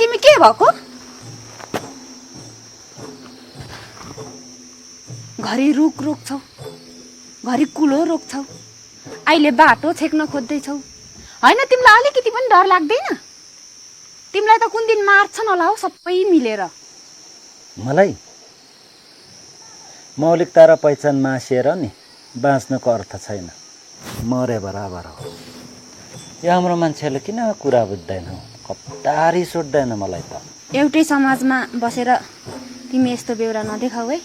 तिमी के भएको? घरि रुख रोक्छौ, घरि कुलो रोक्छौ, अहिले बाटो छेक्न खोज्दैछौ। होइन, तिमीलाई अलिकति पनि डर लाग्दैन? तिमीलाई त कुन दिन मार्छन् होला हौ सबै मिलेर। मलाई मौलिकता र पहिचान मासिएर नि बाँच्नुको अर्थ छैन, मरे बराबर हो। यो हाम्रो मान्छेले किन कुरा बुझ्दैन? कता रिस उठ्दैन मलाई त। एउटै समाजमा बसेर तिमी यस्तो बेहोरा नदेखाऊ है।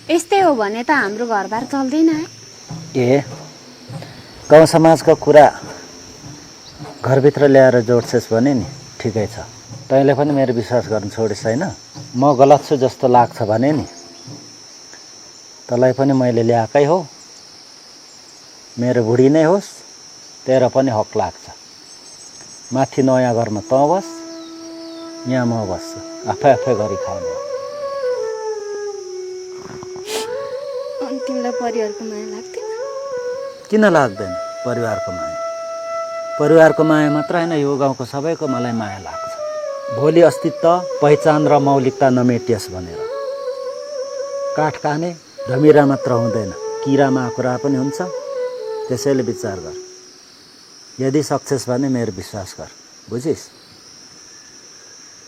यस्तै हो भने त हाम्रो घरबार चल्दैन है। ए, गाउँ समाजको कुरा घरभित्र ल्याएर जोड्छस् भने नि ठिकै छ। तैँले पनि मेरो विश्वास गर्नु छोडिस् होइन? म गलत छु जस्तो लाग्छ भने नि तँलाई पनि मैले ल्याएकै हो। मेरो बुढी नै होस्, तेरो पनि हक लाग्छ। माथि नयाँ घरमा तँ बस, यहाँ म बस्छु, आफै आफै गरी खाउने। अनि तिमीलाई परिवारको माया लाग्दैन? किन लाग्दैन परिवारको माया? परिवारको माया मात्र होइन, यो गाउँको सबैको मलाई माया लाग्छ। भोलि अस्तित्व, पहिचान र मौलिकता नमेटियोस् भनेर। काठ काने धमिरा मात्र हुँदैन, किरा माकुरा पनि हुन्छ। त्यसैले विचार गर। यदि सक्छस् भने मेरो विश्वास गर, बुझिस्?